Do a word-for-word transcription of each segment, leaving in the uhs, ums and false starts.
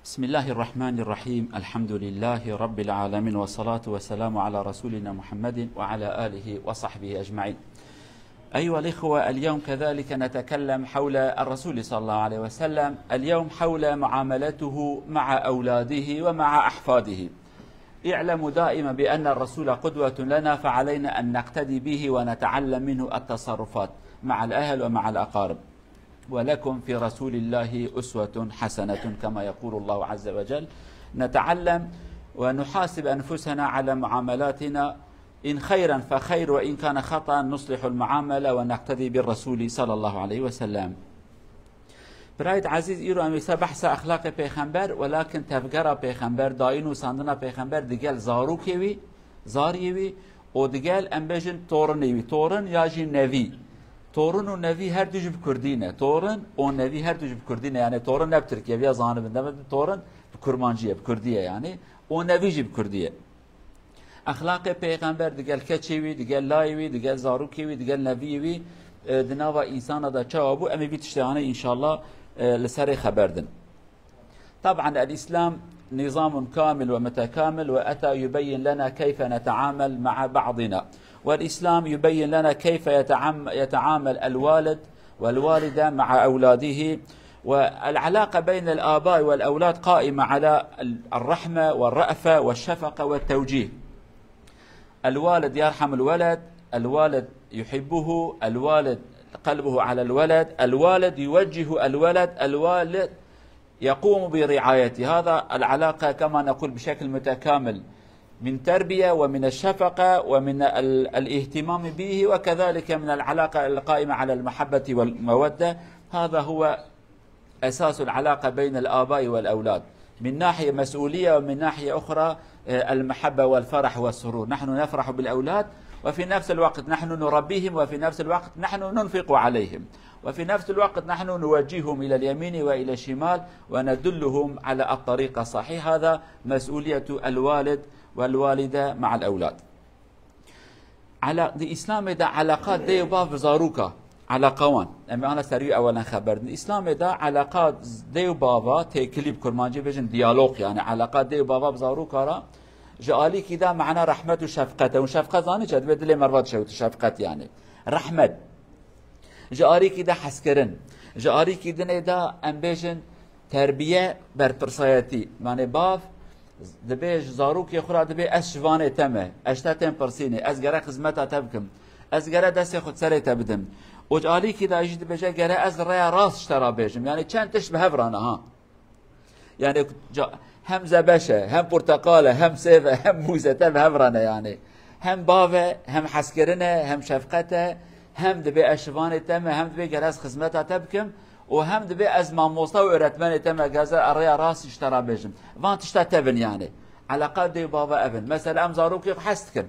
بسم الله الرحمن الرحيم. الحمد لله رب العالمين، والصلاة والسلام على رسولنا محمد وعلى آله وصحبه أجمعين. أيها الإخوة، اليوم كذلك نتكلم حول الرسول صلى الله عليه وسلم، اليوم حول معاملته مع أولاده ومع أحفاده. اعلموا دائما بأن الرسول قدوة لنا، فعلينا أن نقتدي به ونتعلم منه التصرفات مع الأهل ومع الأقارب. ولكم في رسول الله أسوة حسنة، كما يقول الله عز وجل. نتعلم ونحاسب أنفسنا على معاملاتنا، إن خيرا فخير، وإن كان خطأ نصلح المعاملة ونقتدي بالرسول صلى الله عليه وسلم. Birayt ezîz, îro em wisa behsa exlaqê pêxember, welakin tevgera pêxember, dayîn û sandina pêxember digel zarokê wî, zariyê wî, û digel, em bêjin, torinê wî, torin ya jî nevî. Torin û nevî her du jî bi kurdî ne. Torin û nevî her du jî bi kurdî ne. Yani torin ne bi tirkî ye, viya zanibin. Demek torin bi kurmancî ye, bi kurdî ye yani. Û nevî jî bi kurdî ye. Exlaqê pêxember digel keçê wî, digel layê wî, digel zarokê wî, digel neviyê wî, e, di nava însana de çawa bû, em ê vî tiştê anê înşallah, e, li serê xeber din. طبعا الإسلام نظام كامل ومتكامل، وأتى يبين لنا كيف نتعامل مع بعضنا. والإسلام يبين لنا كيف يتعام-، يتعامل الوالد والوالدة مع أولاده، والعلاقة بين الآباء والأولاد قائمة على ال-، الرحمة والرأفة والشفقة والتوجيه. الوالد يرحم الولد، الوالد يحبه، الوالد قلبه على الولد، الوالد يوجه الولد، الوالد يقوم برعايته. هذا العلاقة كما نقول بشكل متكامل من تربية ومن الشفقة ومن ال-، الاهتمام به، وكذلك من العلاقة القائمة على المحبة والمودة. هذا هو أساس العلاقة بين الآباء والأولاد من ناحية مسؤولية، ومن ناحية أخرى، آه، المحبة والفرح والسرور. نحن نفرح بالأولاد، وفي نفس الوقت نحن نربيهم، وفي نفس الوقت نحن ننفق عليهم، وفي نفس الوقت نحن نوجههم إلى اليمين وإلى الشمال، وندلهم على الطريق الصحيح. هذا مسؤولية الوالد والوالدة مع الأولاد. Ala-, di Îslamê de eleqa dê û bav bi zaroka, eleqa wan. Em ê ana ser wî ewelen xeber din. Di Îslamê de eleqa dê û bava, têkilî bi kurmancî bêjin diyalog, yani eleqa dê û bava bi zaroka re ji alîkî de mana rehmet û şefqet e. Û şefqet zanî çi? Divê dilê merva dişewite, şefqet yani. Rehmet. Ji arîkî de hezkirin. Ji arîkî dinê de em bêjin terbiye, berpirsayetî. Yanî bav dibê ji zarokê xwe re dibê ez şivanê te me, ez te tên pirsînê, ez gere xizmeta te bikim, ez gere destê xwe serê te bidim. Û ji alîkî de jî dibêje gere ez rêya rast ji te re bêjim. Yanî çend tişt bi hev re ne ha. Yani ca-, hem zebeş e, hem porteqal e, hem sêv e, hem mûz e, te bi hev re ne yani. Hem bav e, hem hezkirin e, hem şefqet e, hem dibê ez şivanê te me, hem dibê gere ez xizmeta te bikim û hem dibê ez mamosta û öğretmenê te me, gere ez rêya rast ji te re bêjim. Van tişta te bin yani. Eleqa dê û bava ev in. Mesela em zarokê xwe hez dikin.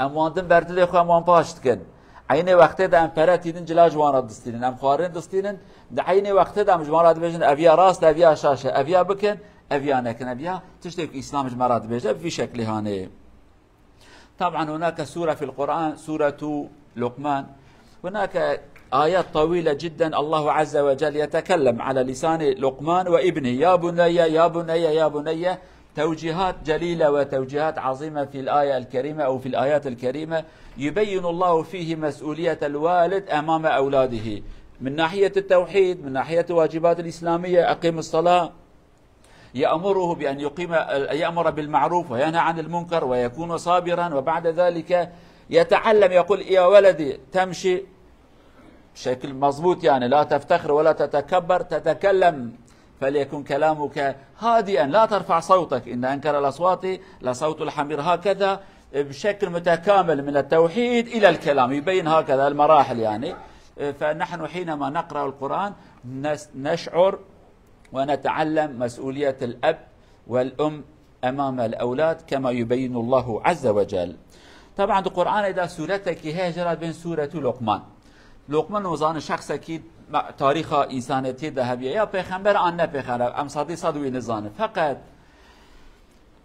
Em wan din ber dilê xwe em wan paş dikin. Eynê wextê de em pere tînin cila ji wan re distînin. Em xwarin distînin. Di eynê wextê de em ji wan re dibêjin ev ya rast e, ev ya şaş e, ev ya bikin, ev ya nekin, ev ya. Tiştê ku Îslam ji me re dibêje bi vî şeklî hanê. طبعا هناك سورة في القرآن، سورة لقمان. هناك آيات طويلة جدا الله عز وجل يتكلم على لسان لقمان وابنه: يا بني، يا بني، يا بني. توجيهات جليلة وتوجيهات عظيمة في الآية الكريمة أو في الآيات الكريمة، يبين الله فيه مسؤولية الوالد أمام أولاده من ناحية التوحيد، من ناحية واجبات الإسلامية، أقيم الصلاة، يأمره بأن يقيم، يأمر بالمعروف وينهى عن المنكر ويكون صابرا، وبعد ذلك يتعلم، يقول: يا ولدي، تمشي بشكل مظبوط، يعني لا تفتخر ولا تتكبر، تتكلم فليكن كلامك هادئا، لا ترفع صوتك، إن أنكر الأصوات لصوت الحمير، هكذا بشكل متكامل من التوحيد إلى الكلام، يبين هكذا المراحل يعني. فنحن حينما نقرأ القرآن نس-، نشعر ونتعلم مسؤولية الأب والأم أمام الأولاد كما يبين الله عز وجل. طبعا di Qur'anê de sûretekî heye, jê re dibên Sûretu Luqman. Luqman, û zanin şexsekî me-, tarîxa însanetiyê de hebiye, ya pêxember an ne pêxember, em sedî sed wî nizanin. Feqet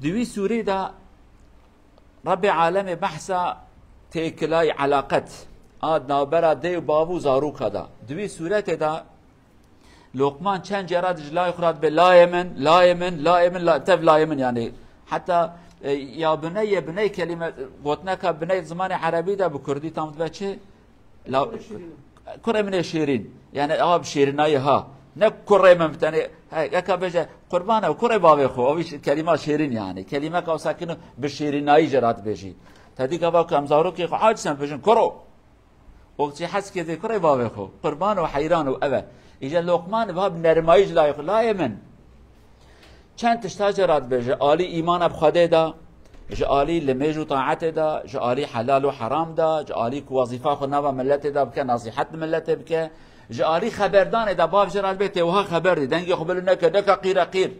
di wî sûrê de Rebbê alemê behsa têkilayî, elaqet a navbera dê û bav û zaroka da. Di wî sûretê de Loqman çend cara ji layê xwe re dibe, layê min, layê min, layê min, la, tev layê min, yani. Heta, e, ya bineyê, biney kelîme, gotineka biney zimanê erebî de bi kurdî tam dibe çi? La, kurê min ê şîrîn. Yani, aha, bi şêrînayî ha. Ne kurê min bi tenê, he, yeka bêje, qurbana, kurê bavê xwe. O wî kelîma şêrîn yani. Kelîmeka wisa kino bi şêrînayî jê re dibêjî. Te dî gava ku em zarokê xwe aciz em bêjin, kuro. O çi hez kê vê kurê bavê xwe. Qurban û heyran û ev e. Îje Loqman va bi nermayî ji layê xwe. Layê min. Çend tişta jê re dibe, ji alî îmana bi Xwedê de, ji alî limêj û taetê de, ji alî helal û heram de, ji alî ku wezîfa xwe nava miletê de bike, nasîhet li miletê bike, ji alî xeberdanê de, bav jê re dibe tê wiha xeber dî, dengê xwe bilind neke, neke qîreqîr.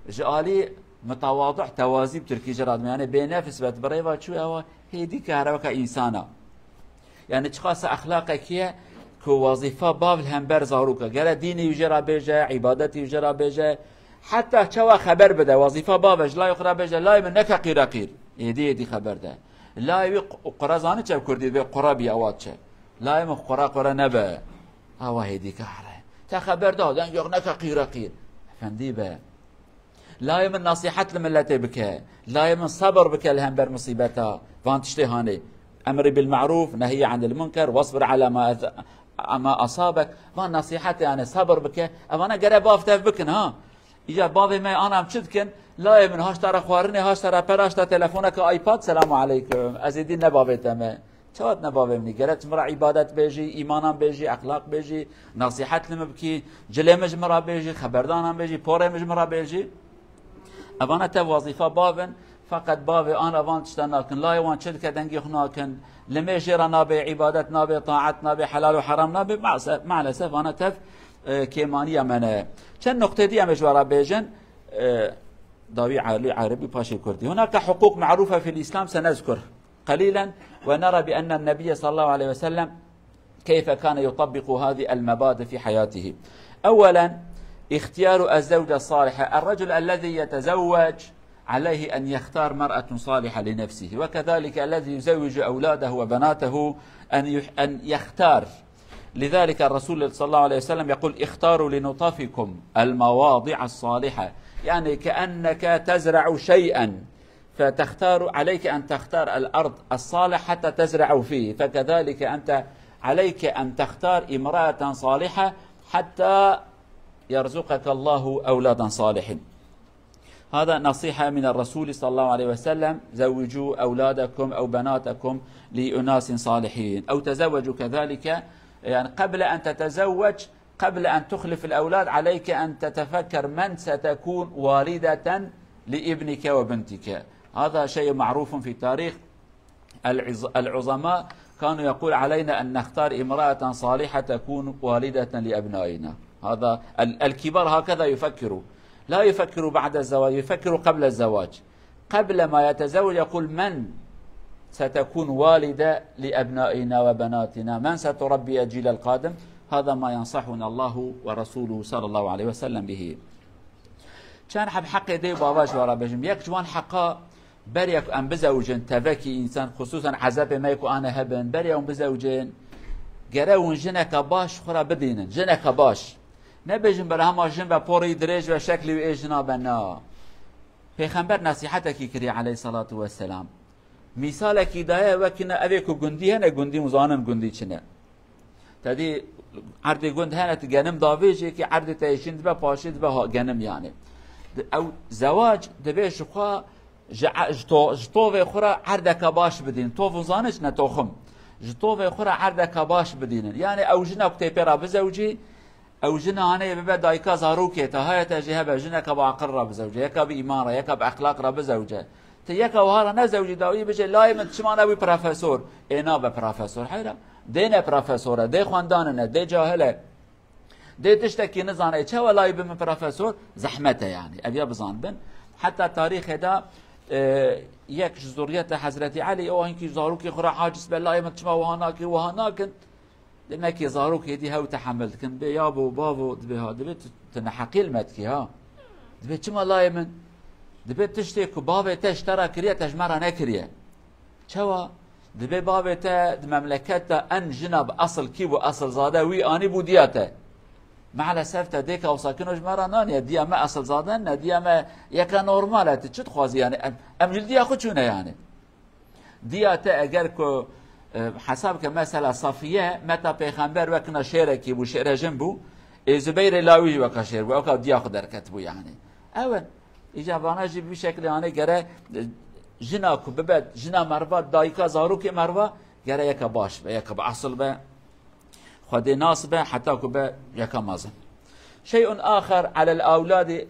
Ji alî mitawadih, tewazî bi tirkî jê re dibe, yani bênefis be, bi rêva çû ewa hêdî ke here weke însana. Yani çiqas exlaqekî ye ku wezîfa bav li hember zarok e. Gere dînê wî jê re bêje, îbadetê wî jê re bêje. Heta çawa xeber bide, wezîfa bav e, ji layê xwe re bêje, layê min neke qîreqîr. Êdî, êdî xeber de. Layê wî qu-, qure zanî çi bi kurdî dibê, qure bî, ewa çi? Layê min qure qure nebe. Ewa hêdî kar e. Te xeber da, dengê xwe neke qîreqîr. Efendî be. Layê min nasîhet li miletê bike. Layê min sebir bike li hember musîbeta. Van tiştê hanê. Emrî bil ma'rûf, nehî anil munker, wasbir ala ma ez-, ma asabek. Van nasîhet, yani sebir bike. Evana gere bav tev bikin ha. Îca bavê me, ana em çi dikin? Layê min, haşta re xwarinê, haşta re pera, haşta telefoneke iPad, selamu aleykum. Ez ê dî ne bavê te me. Çawa ne bavê min î? Gere tu min re îbadet bêjî, îmanan bêjî, exlaq bêjî, nasîhet li min bikî, cilê min ji min re bêjî, xeberdanan bêjî, porê min ji min re bêjî. Evana tev wezîfa bav in, feqet bavê ana van tişta nakin. Layê wan çi dike, dengê xwe nakin. Limêj jê re nabe, îbadet nabe, taet nabe, helal û heram nabe. Maalesef, maalesef ana tev, e, kêmaniya me ne. Çend nuqtê dî em ê ji we re bêjin, e, dawî alî erebî, paşê kurdî. Hunaka huqûq ma'rûfe fil Îslam, senezkur قليلا، ونرى بأن النبي صلى الله عليه وسلم كيف كان يطبق هذه المبادئ في حياته. أولا، اختيار الزوجة الصالحة. الرجل الذي يتزوج عليه أن يختار مرأة صالحة لنفسه، وكذلك الذي يزوج أولاده وبناته أن يح-، أن يختار. لذلك الرسول صلى الله عليه وسلم يقول: اختاروا لنطفكم المواضع الصالحة، يعني كأنك تزرع شيئا فتختار، عليك أن تختار الأرض الصالحة حتى تزرع فيه، فكذلك أنت عليك أن تختار امرأة صالحة حتى يرزقك الله أولادا صالحين. هذا نصيحة من الرسول صلى الله عليه وسلم: زوجوا أولادكم أو بناتكم لأناس صالحين، أو تزوجوا كذلك، يعني قبل أن تتزوج، قبل أن تخلف الأولاد عليك أن تتفكر من ستكون والدة لابنك وبنتك. هذا شيء معروف في التاريخ. العظ-، العظماء كانوا يقول: علينا أن نختار امرأة صالحة تكون والدة لأبنائنا. هذا ال-، الكبار هكذا يفكروا، لا يفكروا بعد الزواج، يفكروا قبل الزواج. قبل ما يتزوج يقول: من ستكون والدة لأبنائنا وبناتنا؟ من ستربي الجيل القادم؟ هذا ما ينصحنا الله ورسوله صلى الله عليه وسلم به. Çend heb heqê dê û bava ji we re bêjim. Yek ji wan heqa, beriya ku em bizewicin, tevekî însan, xusûsan ezebê me ku ane hebin, beriya hûn bizewicin, gere hûn jineke baş xwe re bidînin. Jineke baş. Nebêjin berhema jin be porî dirêj be, şeklî wî ê jina be, na. Pêxember nesîhetekî kiriye aleyhissalatu vesselam. Mîsalekî daye wekî ne, evê ku gundî hene, gundî hûn zanin gundî çi ne. Te dî erdê gund hene, tu genim davêjê ki erdê te yêşîn dibe, paşê dibe ha-, genim yani. Di-, ew zewac dibê ji xwe, ji e-, ji to-, ji tovê xwe re erdeke baş bidîn. Tov hûn zanin çi ne, toxim. Ji tovê xwe re erdeke baş bidînin. Yani ew jina ku tê pê re bizewcî, ew jina hanê bibe dayika zarokê te, haya te jî hebe, jineke bi aqil re bizewce, yeka bi îman re, yeka bi exlaq re bizewce. Ti yeka wiha re nezewcî, dawî bije, layê min çima nebû profesor? Ê nabe profesor. Heyra, dê ne profesor e, dê xwendanine, dê cahil e. Dê tiştekî nizane. Çawa layî bi min profesor? Zehmet e yani. Ev ya bizanibin. Heta tarîxê de, e, yek ji zuriyeta Hezretî Elî, o hinkî zarokê xwe re aciz be, layê min çima wiha nake, wiha nakin. Demekî zarok hêdî hew tehemil dikin. Dibê yabo, bavo, dibê ha, dibê tu, tu neheqî li me dikî ha. Dibê çima layê min? Dibê tiştê ku bavê te ji te re kiriye, te ji me re nekiriye. Çawa? Dibê bavê te di memleket de en jina bi esil kî bû, esilzade wî anî bû diya te. Maalesef te dêka wisa kino ji me re naniye. Diya me esilzade ne, diya me yeka normal e. Tu çi dixwazî yani? Em, em ji diya xwe çûne yani. Diya te eger ku, e, hesab ke mesela Safiye, meta pêxember wekina şêrekî bû, şêrejin bû. Ê Zubeyrê lawî jî weka şêr bû. Ewka diya xwe derketibû yani. Ew in. Îca vana jî bi vî şeklê anê gere, e, jina ku bibe, jina meriva, dayika zarokê meriva, gere yeka baş be, yeka bi esil be. Xwedê nas be, heta ku be yeka mezin. شيء آخر على الأولاد،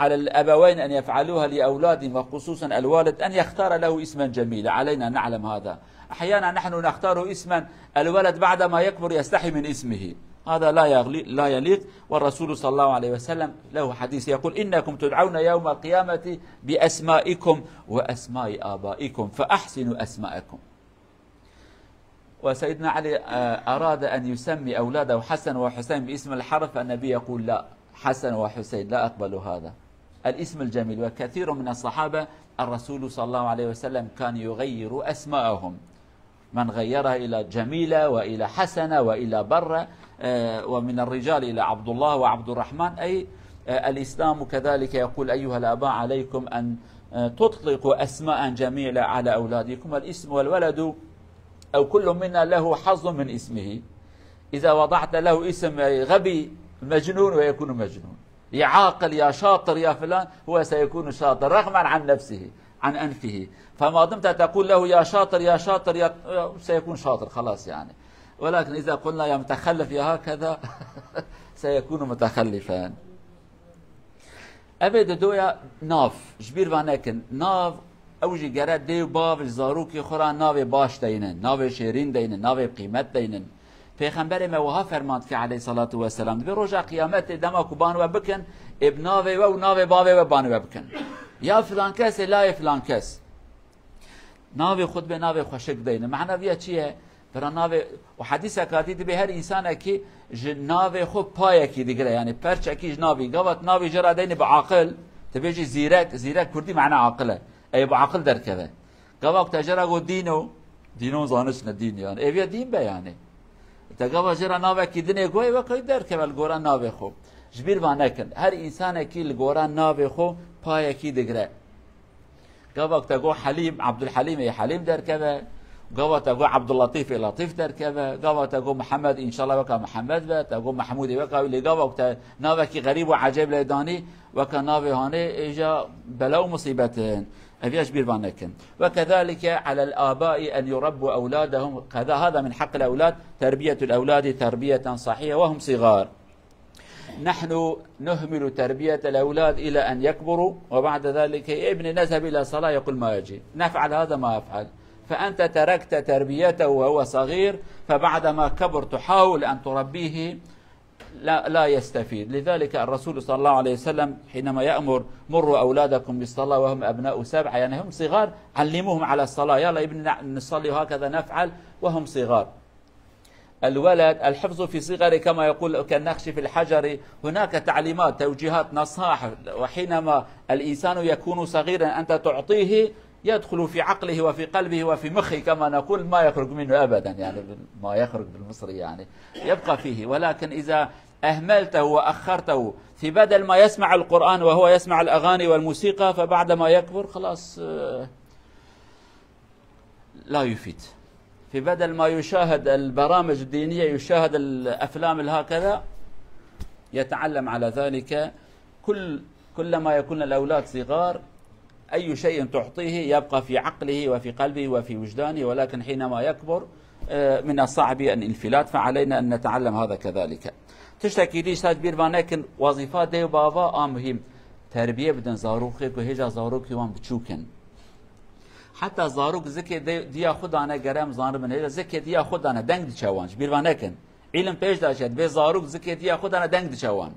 على الأبوين أن يفعلوها لأولادهم، وخصوصا الوالد أن يختار له اسما جميلا. علينا أن نعلم هذا. أحيانا نحن نختار اسما، الولد بعدما يكبر يستحي من اسمه. هذا لا يغلي-، لا يليق. والرسول صلى الله عليه وسلم له حديث يقول: إنكم تدعون يوم القيامة بأسمائكم وأسماء آبائكم، فأحسنوا أسماءكم. وسيدنا علي، آه، أراد أن يسمي أولاده حسن وحسين باسم الحرب، فالنبي يقول: لا، حسن وحسين، لا أقبل هذا الاسم الجميل. وكثير من الصحابة الرسول صلى الله عليه وسلم كان يغير أسماءهم، من غيرها إلى جميلة وإلى حسنة وإلى برة، آه، ومن الرجال إلى عبد الله وعبد الرحمن. أي، آه، الإسلام كذلك يقول: أيها الآباء، عليكم أن، آه، تطلقوا أسماء جميلة على أولادكم. الاسم والولد أو كل منا له حظ من اسمه. إذا وضعت له اسم غبي مجنون ويكون مجنون، يا عاقل يا شاطر يا فلان، هو سيكون شاطر رغما عن نفسه، عن أنفه. فما دمت تقول له يا شاطر يا شاطر يا، سيكون شاطر خلاص يعني. ولكن إذا قلنا يا متخلف يا هكذا، سيكون متخلفا. Ev ê didoya nav, ji bîr ve nekin. Nav, ew jî gere dê û bav ji zarokê xwe re navê baş deynin, navê şêrîn deynin, navê bi qîmet deynin. Pêxemberê me wiha ferman dike aleyhissalatu vesselam. Dibê roja qiyametê dema ku ban we bikin, ê bi navê we û navê bavê we ban we bikin. Ya filan kes, ê layê filan kes. Navê xwe dibe navê xweşik deyne. Mehna viya çi ye? Pira navê, û hedîseka dî dibe her însanekî ji navê xwe payekî digire. Yani perçekî ji navî. Gava tu navî jê re deyne bi aqil, tu bêjî zîrek, zîrek kurdî mehna aqil e. Ey bi aqil derkeve. Gava ku te jê re got dîno, dîno zaniş ne dîn yani. Ê viya dîn be yani. Te gava jê re navekî dinê goyê weke derkeve li gora navê xwe. Ji bîr va nekin. Her însanekî li gora navê xwe payekî digire. Gava te got Helîm, Abdulhelîm ê Helîm derkeve. Gava te got Abdullatîf ê Latîf derkeve. Gava te got Mihemed, înşallah weka Mihemed be. Te got Mehmûdê weka wî. Lê gava te navekî xerîb û ecêb lê danî, weka navê hanê, êja bela û musîbet in. Ev ya ji bîr va nekin. وكذلك على الآباء أن يربوا أولادهم، كذا هذا من حق الأولاد، تربية الأولاد تربية صحيحة وهم صغار. نحن نهمل تربية الأولاد إلى أن يكبروا، وبعد ذلك: يا ابني نذهب إلى الصلاة، يقول: ما أجي. نفعل هذا، ما أفعل. فأنت تركت تربيته وهو صغير، فبعدما كبر تحاول أن تربيه، لا، لا يستفيد. لذلك الرسول صلى الله عليه وسلم حينما يأمر: مروا أولادكم بالصلاة وهم أبناء سبع، يعني هم صغار، علموهم على الصلاة، يلا ابني نع-، نصلي، وهكذا نفعل وهم صغار. الولد الحفظ في صغره كما يقول كالنقش في الحجر، هناك تعليمات، توجيهات، نصائح، وحينما الإنسان يكون صغيرا أنت تعطيه يدخل في عقله وفي قلبه وفي مخه كما نقول، ما يخرج منه أبدا، يعني ما يخرج بالمصري يعني يبقى فيه، ولكن إذا أهملته وأخرته، في بدل ما يسمع القرآن وهو يسمع الأغاني والموسيقى، فبعدما يكبر خلاص، آه، لا يفيد. في بدل ما يشاهد البرامج الدينية، يشاهد الأفلام الهكذا، يتعلم على ذلك. كل، كلما يكون الأولاد صغار، أي شيء تعطيه يبقى في عقله وفي قلبه وفي وجدانه، ولكن حينما يكبر، آه، من الصعب الانفلات، فعلينا أن نتعلم هذا كذلك. Tiştekî dî îşte ji bîr va nekin, wezîfa dê û bava a muhîm. Terbiye bidin zarokê ku hêja zarokê wan biçûk in. Heta zarok zikê dê-, diya xwe dane, gere em zanibin. Hêja zikê diya xwe dane, deng diçe wan. Ji bîr va nekin. Îlim pêş de çe, dibê zarok zikê diya xwe dane, deng diçe wan.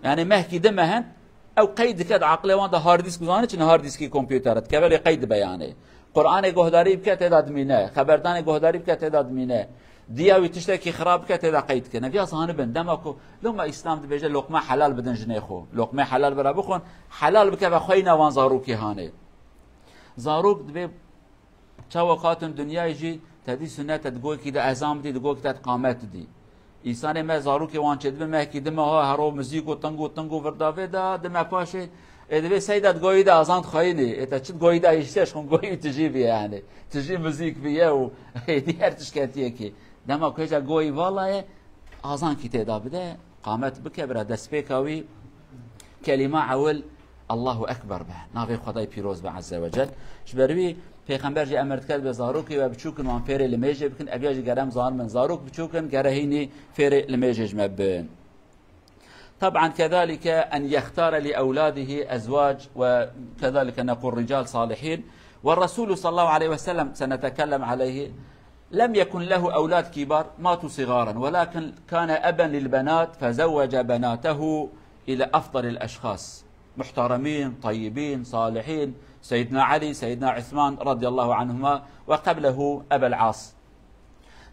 Yani mehkî di meh in, ew qeyd dike di aqilê wan de hard disk, zanî çi ne hard diskî kompûter e, dikeve lê qeyd dibe yani. Qur'anê guhdarî bike tê de dimîne, xeberdanê guhdarî bike tê de dimîne. Diya wî tiştekî xirab bike tê de qeyd dike. Neviya zanibin, dema ku loma Îslam dibêje loqma helal bidin jinê xwe. Loqmê helal bira bixwin, helal bike ve xweyna wan zarokê hanê. Zarok dibê çawa hatin dinyayê jî te dî sunet e, di goyekî de ezan bidî, di goyekî de qamet dî. Însanê me zarokê wan çêdibin, me hekî dime ha hero muzîk û ting û ting û virdavê de dime paşê. Ê, divê seyda di goyî de azan dixweyinî. Ê, te çi di goyî de hiştê, ji xwe goyî tijî bî yani. Tijî muzîk bîye û êdî her tişketiyekê. Dema ku hêja goyî vala ye, azankî tê de bide, qamet bike, bira destpêka wî kelîma ewil Allahu Ekber be. Navê Xwedayê pîroz be Azze ve Cel. Ji ber wî Pêxember jî emir dike, be zarokê we biçûk in, wan fêrê limêjê bikin, ev ya jî gerem zanin bin. Zarok biçûk in, gere hînî fêrê limêjê ji me bin. طبعا كذلك أن يختار لأولاده أزواج، وكذلك نقول رجال صالحين. والرسول صلى الله عليه وسلم سنتكلم عليه، لم يكن له أولاد كبار، ماتوا صغارا، ولكن كان أبا للبنات فزوج بناته إلى أفضل الأشخاص، محترمين، طيبين، صالحين، سيدنا علي، سيدنا عثمان رضي الله عنهما، وقبله أبا العاص.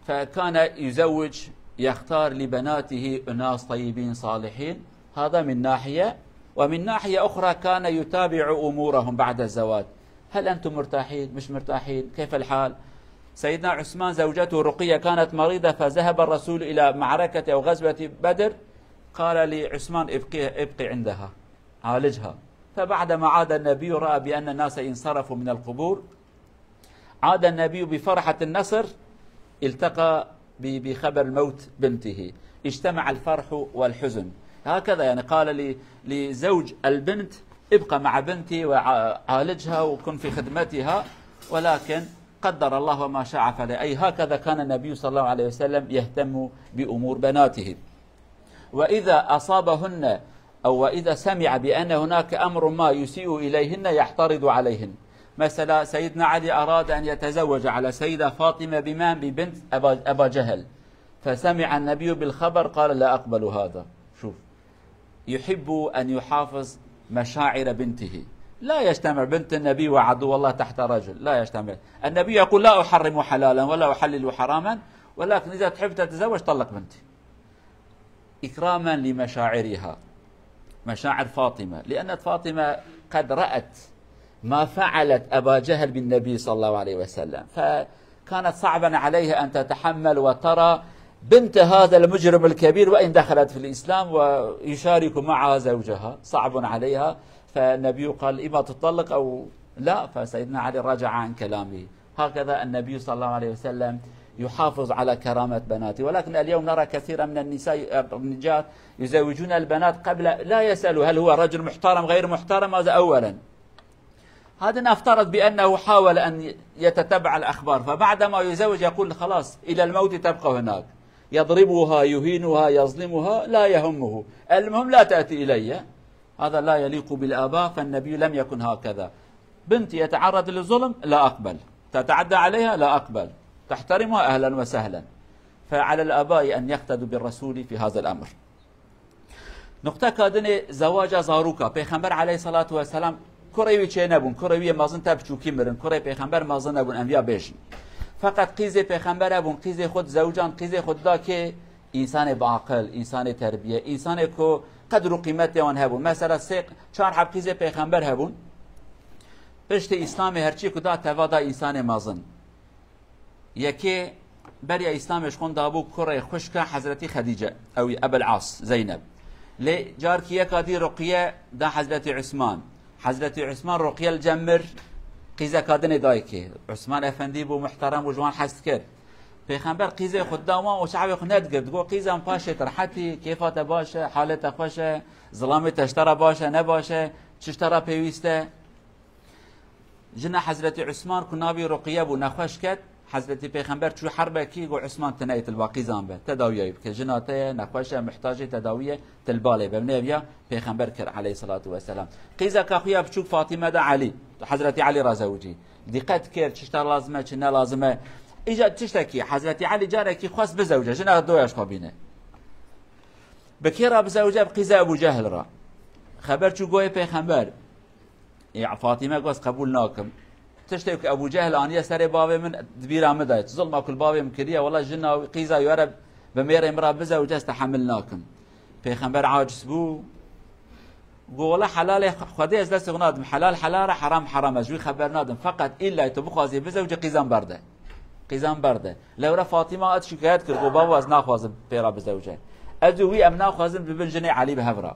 فكان يزوج، يختار لبناته أناس طيبين صالحين، هذا من ناحية. ومن ناحية أخرى كان يتابع أمورهم بعد الزواج، هل أنتم مرتاحين؟ مش مرتاحين؟ كيف الحال؟ سيدنا عثمان زوجته رقية كانت مريضة، فذهب الرسول إلى معركة أو غزوة بدر، قال لعثمان: ابقي، ابقي عندها، عالجها. فبعدما عاد النبي رأى بأن الناس انصرفوا من القبور، عاد النبي بفرحة النصر، التقى ب-، بخبر موت بنته، اجتمع الفرح والحزن. هكذا يعني قال ل-، لزوج البنت: ابق مع بنتي وعالجها وكن في خدمتها، ولكن قدر الله وما شاء فعل. أي هكذا كان النبي صلى الله عليه وسلم يهتم بأمور بناته. وإذا أصابهن أو وإذا سمع بأن هناك أمر ما يسيء إليهن يعترض عليهن. مثلا سيدنا علي أراد أن يتزوج على سيدة فاطمة بمن؟ ببنت أبا، أبا جهل، فسمع النبي بالخبر قال: لا أقبل هذا. شوف، يحب أن يحافظ مشاعر بنته. لا يجتمع بنت النبي وعدو الله تحت رجل، لا يجتمع. النبي يقول: لا أحرم حلالا ولا أحلل حراما، ولكن إذا تحب تتزوج طلق بنتي. إكراما لمشاعرها، مشاعر فاطمة، لأن فاطمة قد رأت ما فعلت أبا جهل بالنبي صلى الله عليه وسلم، فكانت صعبا عليها أن تتحمل وترى بنت هذا المجرم الكبير، وإن دخلت في الإسلام ويشارك معها زوجها، صعب عليها. فالنبي قال: إما تطلق أو لا. فسيدنا علي رجع عن كلامه. هكذا النبي صلى الله عليه وسلم يحافظ على كرامة بناته. ولكن اليوم نرى كثيرا من النساء، الرجال يزوجون البنات قبل، لا يسألوا هل هو رجل محترم غير محترم، هذا أولا. هذا نفترض بأنه حاول أن يتتبع الأخبار، فبعدما يزوج يقول: خلاص، إلى الموت تبقى هناك. يضربها، يهينها، يظلمها، لا يهمه، المهم لا تأتي إلي. هذا لا يليق بالآباء، فالنبي لم يكن هكذا. بنت يتعرض للظلم، لا أقبل. تتعدى عليها، لا أقبل. تحترمها، أهلا وسهلا. فعلى الآباء أن يقتدوا بالرسول في هذا الأمر. Nuqteka dinê zewaca zaroka. Pêxember aleyhissalatu vesselam kurê wî çê nebûn. Kurê wî yê mezin te biçûkî mirin. Kurê Pêxember mezin nebûn, em viya bêjin. Feqet qîzê Pêxember hebûn, qîzê xwe dizewicand, qîzê xwe dida kê? Însanê bi aqil, însanê terbiye, însanê ku qedr û qîmetê wan hebûn. Mesela sê, çar heb qîzê Pêxember hebûn. Piştî Îslamê herçî ku da teva da însanê mezin. Yekê beriya Îslamê ji xwe dabû kurê xwişka Hezretî Xedîce, ew Ebel As, Zeyneb. Lê carkî yeka dî Ruqiye da Hezretî Usman. Hezretî Usman Ruqiye li cem mir, qîzeka dinê dayikê. Usman efendî bû, muhterem bû, ji wan hez dikir. Pêxember qîzê xwe da wan û çavê xwe nedigirt. Got: qîza min paşê te rehetî, kêfa te baş e, halê te xweş e, zilamê te ji te re baş e, ne baş e, çi ji te re pêwîst e? Jina Hezretî Usman ku navî Ruqiye bû, nexweş ket. Hezretî Pêxember çû herbekî, got: Usman, tu neyê, tu li ba qîzan be, tedawiyayî bike. Jina te ye, nexweş e, mihtacê tedawî ye, tu li ba lê be. Min ev ya Pêxember kir aleyhissalatu vesselam. Qîzeka xwe ya biçûk Fatîme de Elî, Hezretî Elî re zewicî. Dîqet kir, çi ji te lazim e, çi ne lazim e. Îca tiştekî, Hezretî Elî carekî xwest bizewce, jina doya ji xwe bîne. Bi kê re bizewce? Bi qîza Ebû Cehil re. Xeber çû goyê Pêxember. Ya Fatîme got: qebûl nakim. Tiştê ku Ebû Cehil aniye serê bavê min, di bîra min de, zilma ku li bavê min kiriye, wela jina wî, qîza wî were bi mêrê min re bizewce, ez tehemil nakim. Pêxember aciz bû. Got: wela helalê Xwedê ez destê xwe nadim. Helal helal e, heram heram e, ez ji wî xeber nadim. Feqet îlla tu bixwazî bizewce, qîza min berde. Qîzan berde. Lewre Fatîma hat şikayet kir, got, "Babo, ez naxwazim pê re bizewce. Ez û wî em naxwazin bibin jinê Elî bi hev re.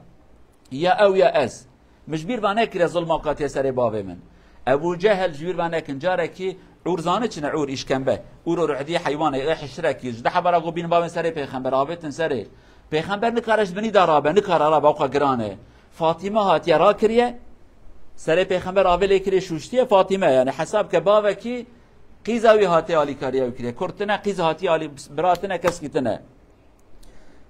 Ya ew ya ez." Min ji bîr ve nekiriye zulma ku hatiye serê bavê min. Ebû Cehel ji bîr ve nekin, carekî Ûr zane çi ne Ûr, îşkembe. Ûr û ruhdî heywanê, ê hişrekî, ji di hebara ku bîn bavên serê pêxember, avêtin serê. Pêxember nikare ji binî de rabe, nikare rabe, ew qe giran e. Fatîme hatiye rakiriye, serê pêxember avê lê kiriye, şûştiye Fatîme, yani hesab ke bavekî qîza wî hatiye alîkariya wî kiriye. Kur tine, qîz hatiye alî, bira tine, keskî tine.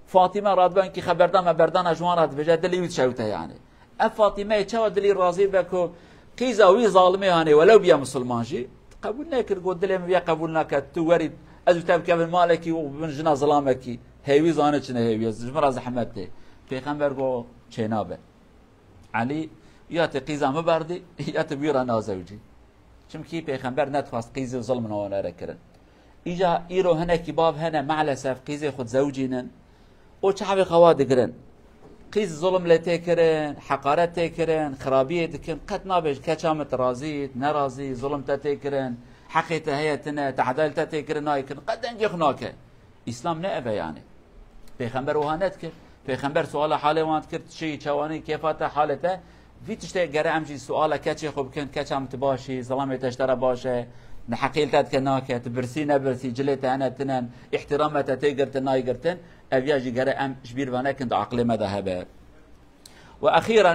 Fatîme radibên kî xeberdana meberdana ji wan re dibêje, dilê wî dişewite yani. Ev Fatîmeyê çawa dilî razî be ku qîza wî zalimê hanê, welew biya misilman jî, qebûl nekir, got, "Dilê min viya qebûl nake, tu werî, ez û te bikevin malekî û bin jina zilamekî, hêwî zane çi ne hêwî, ez ji min re zehmet tê." Pêxember got, "Çênabe. Elî, ya tu qîza min berdî, ya tu bi wî re nazewicî." Çimkî pêxember nedixwast qîzî zilm newere kirin. Îca îro hinekî bav hene, maalesef qîzê xwe dizewicînin û çavê xwe wa digirin. Qîz zilm lê tê kirin, heqaret tê kirin, xirabiyê dikin, qet nabêj, "Keça min, tu razî, nerazî, zilm te tê kirin, heqê te heye tine, te edalet te tê kirin, nayê kirin", qet dengê xwe nake. Îslam ne ev e yani. Pêxember wiha nedikir. Pêxember suala halê wan dikir, "Tu çi yî, çawanî, kêfa te, halê te?" Vî tiştê gere em jî suala keçê xwe bikin, "Keça min, tu baş î, zilamê te ji te re baş e, neheqî li te dike nake, tu birsî nebirsî, cilê te hene tinen, îhtîrama te tê girtin nayê girtin." Ev ya jî gere em ji bîr ve nekin, di aqilê me de hebe. وأخيرا،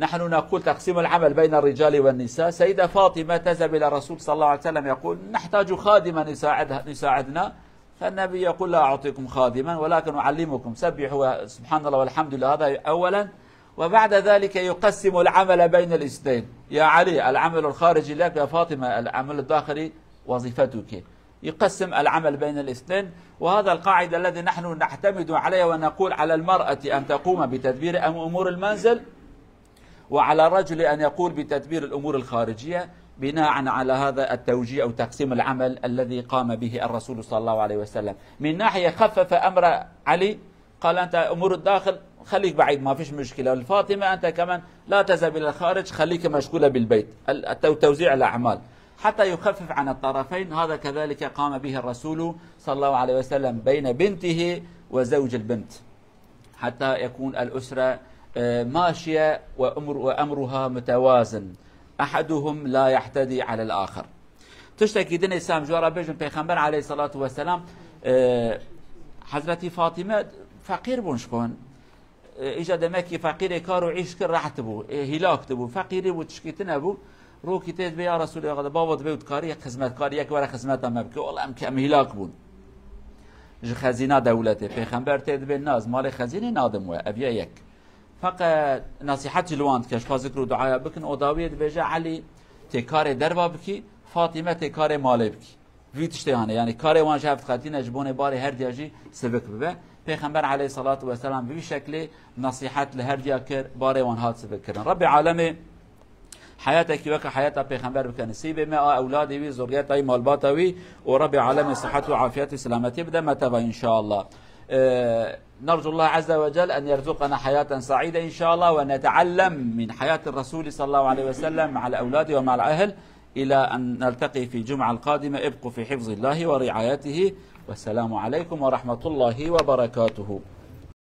نحن نقول تقسيم العمل بين الرجال والنساء. سيدة فاطمة تذهب إلى الرسول صلى الله عليه وسلم، يقول: "نحتاج خادما يساعدها، يساعدنا." فالنبي يقول: "لا أعطيكم خادما، ولكن أعلمكم، سبحوا سبحان الله والحمد لله." هذا أولا. وبعد ذلك يقسم العمل بين الاثنين. "يا علي، العمل الخارجي لك، يا فاطمة، العمل الداخلي وظيفتك." يقسم العمل بين الاثنين، وهذا القاعدة الذي نحن نعتمد عليها ونقول على المرأة أن تقوم بتدبير أم-، أمور المنزل، وعلى الرجل أن يقوم بتدبير الأمور الخارجية بناء على هذا التوجيه أو تقسيم العمل الذي قام به الرسول صلى الله عليه وسلم. من ناحية خفف أمر علي، قال: "أنت أمور الداخل خليك بعيد، ما فيش مشكلة. الفاطمة أنت كمان لا تذهب إلى الخارج، خليك مشغولة بالبيت." ال-، التو-، توزيع الأعمال حتى يخفف عن الطرفين. هذا كذلك قام به الرسول صلى الله عليه وسلم بين بنته وزوج البنت. حتى يكون الأسرة، آه، ماشية وأمر-، وأمرها متوازن. أحدهم لا يعتدي على الآخر. Tiştekî din ê em ji we re bêjin, Pêxember aleyhissalatu vesselam, e, Hezretî Fatîme feqîr bûn ji xwe. E, îca demekî feqîrê kar û îş kir rehet bû, e, hîlak dibû. Feqîrî bû, tişkî tine bû. Rokî tê dibê, "Ya Resûlê Xweda, bavo dibê û dikarî yek xizmetkarî, yek were xizmeta me bike. Wela em ke-, em hîlak bûn." Ji xezîna dewletê. Pêxember tê dibê, "Na, ez malê xezînê nadim we." Ev ya yek. Feqet nesîhet jî li wan dike, ji xwe zikr û duaya bikin. O dawiyê dibêje, "Elî, tê karê derva bikî, Fatîme tê karê malê bikî." Vî tiştê hane, yanî karê wan ji hev diqetîne, ji bonê barê her diya jî sivik bibe. Pêxember aleyhissalatu vesselam bi vî şeklê nesîhet li her diya kir, barê wan hat sivik kirin. Rebbê alemê heyatekî weke heyata Pêxember bike nisîbê me, a ewladê wî, zurriyeta wî, malbata wî û Rebbê alemê sihet û afiyet û selametî bide me teva înşallah. Ee, نرجو الله عز وجل أن يرزقنا حياة سعيدة إن شاء الله، ونتعلم من حياة الرسول صلى الله عليه وسلم مع الأولاد ومع الأهل. إلى أن نلتقي في الجمعة القادمة، ابقوا في حفظ الله ورعايته، والسلام عليكم ورحمة الله وبركاته.